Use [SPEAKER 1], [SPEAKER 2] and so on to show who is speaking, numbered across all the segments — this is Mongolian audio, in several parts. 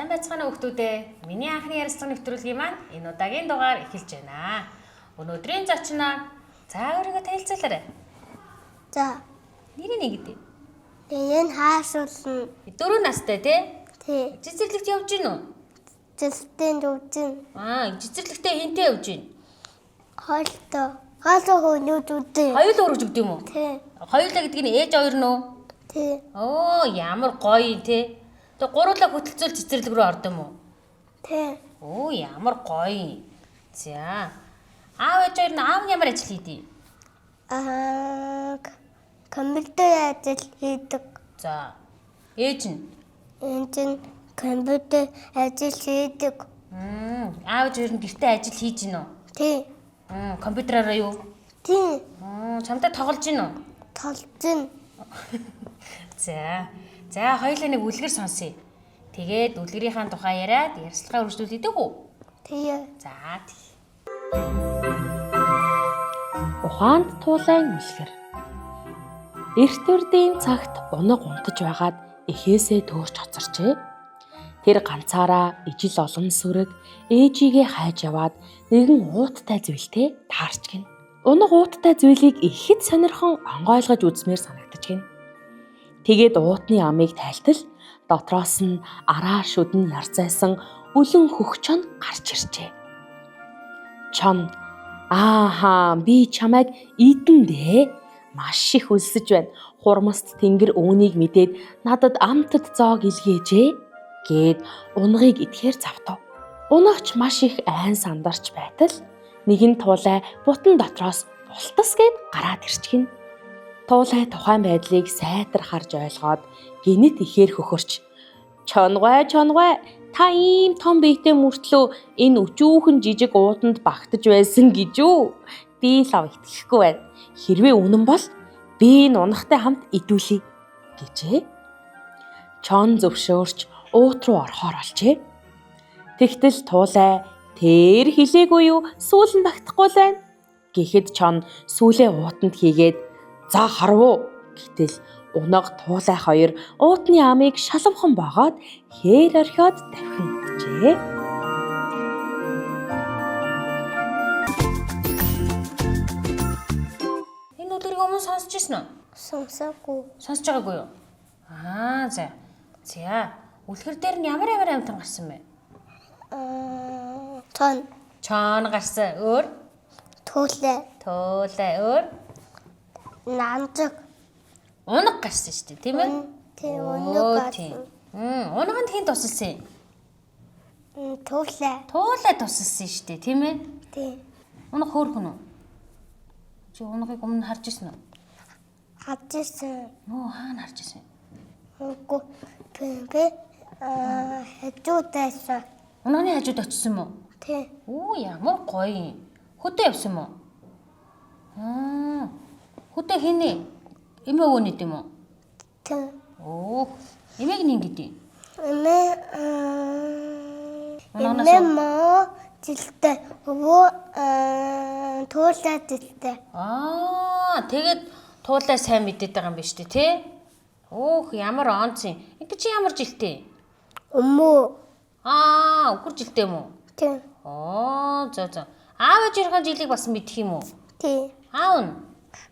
[SPEAKER 1] Сайн байцгаана уу хүмүүс ээ. Миний анхны ярилцлага нэвтрүүлгийн маань энэ удаагийн дугаар эхэлж байна. Өнөөдрийн зочноо за өөрийгөө танилцуулаарай.
[SPEAKER 2] За,
[SPEAKER 1] Нэрийг нь гэдэг.
[SPEAKER 2] энэ хаасуулна.
[SPEAKER 1] 4 настай тий?
[SPEAKER 2] Тий.
[SPEAKER 1] Цэцэрлэгт явж гин үү?
[SPEAKER 2] Зэлтэн зүвзэн.
[SPEAKER 1] Аа, цэцэрлэгтээ хинтээ явж гин?
[SPEAKER 2] Хойлто. Хойлто хөнөөд үзэн.
[SPEAKER 1] Хоёулаа өргөж өгд юм уу?
[SPEAKER 2] Тий.
[SPEAKER 1] Хоёулаа гэдэг нь ээж хоёр нь уу?
[SPEAKER 2] Тий.
[SPEAKER 1] Оо, ямар гоё юм тий. Тэгээ гуруулаа хөтөлцөөл цэцэрлэг рүү орд юм уу?
[SPEAKER 2] Тий.
[SPEAKER 1] Оо, ямар гоё юм. За. Аав ээж хоёр нь аав нь ямар ажил хийдэг?
[SPEAKER 2] Аа, компьютер ажил хийдэг.
[SPEAKER 1] За. Ээж нь
[SPEAKER 2] Энэ чинь компьютер ажил хийдэг.
[SPEAKER 1] Аав ээж хоёр нь гэртээ ажил хийж гин үү?
[SPEAKER 2] Тий.
[SPEAKER 1] Компьютераараа юу?
[SPEAKER 2] Тий.
[SPEAKER 1] Чамтай тоглож гин үү?
[SPEAKER 2] Толзон.
[SPEAKER 1] За. За, хоёулаа нэг үлгэр сонсъё. Тэгээд үлгэрийнхаа тухай яриад ярилцлагаа үргэлжлүүлээд үү?
[SPEAKER 2] Тий.
[SPEAKER 1] За, тий.
[SPEAKER 3] Ухаанд туулайн үлгэр. Эрт үрдийн цагт унаг унтаж байгаад эхээсээ төөрч хоцорчээ. Тэр ганцаараа ижил олон сүрэг ээжигээ хайж яваад нэгэн ууттай зүйлтэй таарч гин. Унаг ууттай зүйлийг ихэд сонирхон онгойлгож үзмээр санагдаж гин. Тэгээд уутны амыг тайлтал дотроос нь араа шүдэн ярзайсан үлэн хөх чон гарч иржээ. Чон ааха би чамайг идэн дээ. Маш их өлсөж байна. Хурмаст тэнгэр үүнийг мэдээд надад амтд зоог илгээжээ гэд унгыг идэхээр завтав. Унагч маш их айн сандарч байтал нэгэн туулай бутан дотроос бултас гэд гараад ирчихгэн. Туулай тухайн байдлыг сайтар харж ойлгоод гинэт ихээр хөхөрч чонгой чонгой та ийм том биетэй мөртлөө энэ өчүүхэн жижиг ууданд багтаж байсан гэж үү? Би лав итгэхгүй байна. Хэрвээ үнэн бол би энэ унахтай хамт идүүлье гэжээ. Чон зөвшөөрч уут руу орохоор олжээ. Тэгтэл туулай тэр хилээгүй юу сүүл нь багтахгүй л байна. Гэхэд чон сүүлээ уутанд хийгээд за харвуу гэтэл унаг туулай хоёр уутны амыг шалавхан богоод хээр орхиод давхин өгчээ.
[SPEAKER 1] Энэ үлгэрийг өмнө сонсч ирсэн үү?
[SPEAKER 2] Сонсоогүй.
[SPEAKER 1] Сонсож байгаагүй юу? Аа, за. За. Үлгэр дээр нь ямар ямар амьтан гарсан бэ?
[SPEAKER 2] Аа, тон.
[SPEAKER 1] Чон гарсан. Өөр?
[SPEAKER 2] Туулай.
[SPEAKER 1] Туулай өөр.
[SPEAKER 2] Нанзаг.
[SPEAKER 1] Унаг гарсан шүү дээ, тийм ээ?
[SPEAKER 2] Тий,
[SPEAKER 1] Оо,
[SPEAKER 2] унаг
[SPEAKER 1] тийм.
[SPEAKER 2] гарсан.
[SPEAKER 1] Унаганд хэн тусалсан юм?
[SPEAKER 2] Туулай.
[SPEAKER 1] Туулай тусалсан шүү дээ, тийм ээ?
[SPEAKER 2] Тий.
[SPEAKER 1] Унаг хөөрхөн үү? Чи унагийг өмнө харж ирсэн үү?
[SPEAKER 2] Харж ирсэн.
[SPEAKER 1] Нөө хаана харж ирсэн?
[SPEAKER 2] Үгүй. Би аа хажууд байсан.
[SPEAKER 1] Унагны хажууд очсон юм уу?
[SPEAKER 2] Тий.
[SPEAKER 1] Оо, ямар гоё юм. Хөдөө явсан юм уу? Хөдөө хинэ? Эмээ өвөө нэт юм уу?
[SPEAKER 2] Тий.
[SPEAKER 1] Оо, эмээг нь ингэдэй.
[SPEAKER 2] Эмээ аа
[SPEAKER 1] Унагнаас
[SPEAKER 2] эмээ моо жилтэй өвөө аа туулай жилтэй.
[SPEAKER 1] Аа, тэгээд туулай сайн мэдээд байгаа юм биш үү, тэ? Өөх, ямар онц юм. Энд чи ямар жилтэй?
[SPEAKER 2] Өмөө.
[SPEAKER 1] Аа, үхэр жилтэй юм уу?
[SPEAKER 2] Тий.
[SPEAKER 1] Оо, за за. Аав ээжийнхээ жилийг бас мэдэх юм уу?
[SPEAKER 2] Тий.
[SPEAKER 1] Аав нь?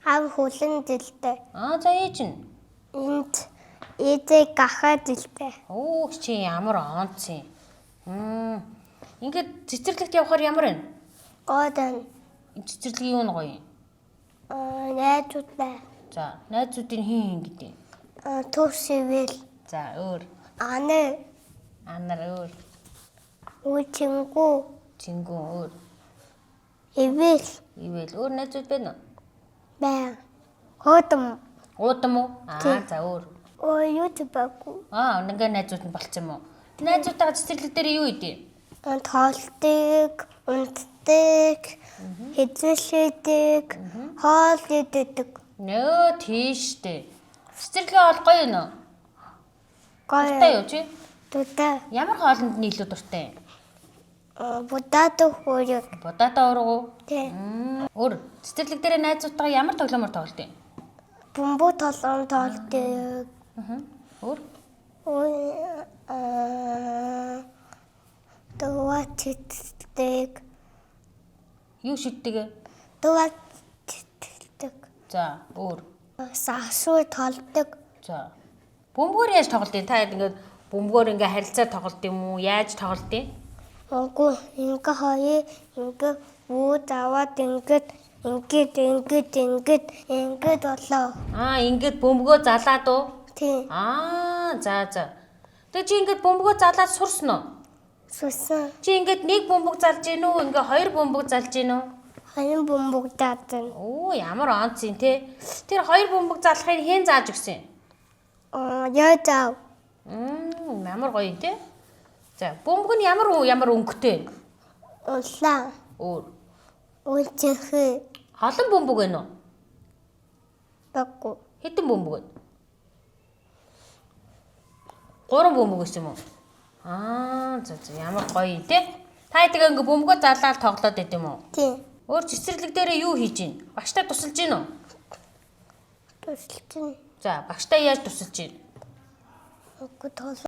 [SPEAKER 2] Аав хүлэн жилтэй.
[SPEAKER 1] Аа, за ээж нь?
[SPEAKER 2] Энд ээжээ гахаа жилтэй.
[SPEAKER 1] Өөх, чи ямар онц юм. Ингээд цэцэрлэгт явхаар ямар вэ?
[SPEAKER 2] Гойдон.
[SPEAKER 1] Цэцэрлэгийн юу нь гоё юм?
[SPEAKER 2] Аа найзуудтай.
[SPEAKER 1] За, найзуудын хин хин гэдэг.
[SPEAKER 2] Аа төсөвэл.
[SPEAKER 1] За, өөр.
[SPEAKER 2] Аны.
[SPEAKER 1] Анар өөр.
[SPEAKER 2] Үчингүү.
[SPEAKER 1] Чингүү өөр.
[SPEAKER 2] Ивэл.
[SPEAKER 1] Ивэл өөр найзууд байна уу?
[SPEAKER 2] Бай. Хөөдөм.
[SPEAKER 1] Уудам уу? Аа, за өөр.
[SPEAKER 2] Өө юу ч байггүй.
[SPEAKER 1] Аа, ингээ найзууд нь болцсон юм уу? Найзуудтайгаа цэцэрлэг дээр юу идэв?
[SPEAKER 2] Тоолтыг, унтдаг, хэзээшээдэг, хоол иддэг.
[SPEAKER 1] Нөө тийш дээ. Цэцэрлэгээ хоол гоё юм уу?
[SPEAKER 2] Гоё.
[SPEAKER 1] Дуртай юу чи?
[SPEAKER 2] Дуртай.
[SPEAKER 1] Ямар хоолнд нь илүү дуртай юм?
[SPEAKER 2] Будаад хуурэг.
[SPEAKER 1] Будаатаа уурга уу?
[SPEAKER 2] Тий.
[SPEAKER 1] Өөр цэцэрлэг дээр найзуудтайгаа ямар тоглоомор тоглолт юм?
[SPEAKER 2] Бөмбөг тоглоом тоглодог.
[SPEAKER 1] Өөр?
[SPEAKER 2] Аа дува читдэг.
[SPEAKER 1] Юу шиддэг вэ?
[SPEAKER 2] Дува читдэг.
[SPEAKER 1] За, өөр.
[SPEAKER 2] Сасуу толдог.
[SPEAKER 1] За. Бөмбөгөөр яаж тоглолт юм? Та ингээд бөмбөгөөр ингээ харилцаа тоглолт юм уу? Яаж тоглолт юм?
[SPEAKER 2] Үгүй ингээ хоёр ингээ бүүд аваад ингээд ингээд ингээд ингээд ингээд болоо.
[SPEAKER 1] Аа, ингээд бөмбөгөө залаад уу?
[SPEAKER 2] Тийм.
[SPEAKER 1] Аа, за за. Тэгээ чи ингээд бөмбөгөө залаад сурсан уу?
[SPEAKER 2] Сүсэн
[SPEAKER 1] Чи ингээд нэг бөмбөг залж гин үү? Ингээ хоёр бөмбөг залж гин үү?
[SPEAKER 2] хоёр бөмбөг даасан.
[SPEAKER 1] Оо, ямар онц юм те. Тэр хоёр бөмбөг залахыг хэн зааж өгсөн юм?
[SPEAKER 2] Аа яа зав.
[SPEAKER 1] Ямар гоё юм те. За, бөмбөг нь ямар ямар өнгөтэй вэ?
[SPEAKER 2] Улаан.
[SPEAKER 1] Өөр.
[SPEAKER 2] Үлчэхэ.
[SPEAKER 1] Олон бөмбөг байна уу?
[SPEAKER 2] Баггүй.
[SPEAKER 1] Хэдэн бөмбөг вэ? Гурван бөмбөг гэсэн юм уу? Аа, за за ямар гоё юм те. Та тэгээ ингээ бөмбөгөө залаад тоглоод байт юм уу?
[SPEAKER 2] Тийм.
[SPEAKER 1] Өөр цэцэрлэг дээрээ юу хийж гин? Багштай тусалж гин үү?
[SPEAKER 2] Тусалчин.
[SPEAKER 1] За, багштай яаж тусалж гин?
[SPEAKER 2] Үгүй тус.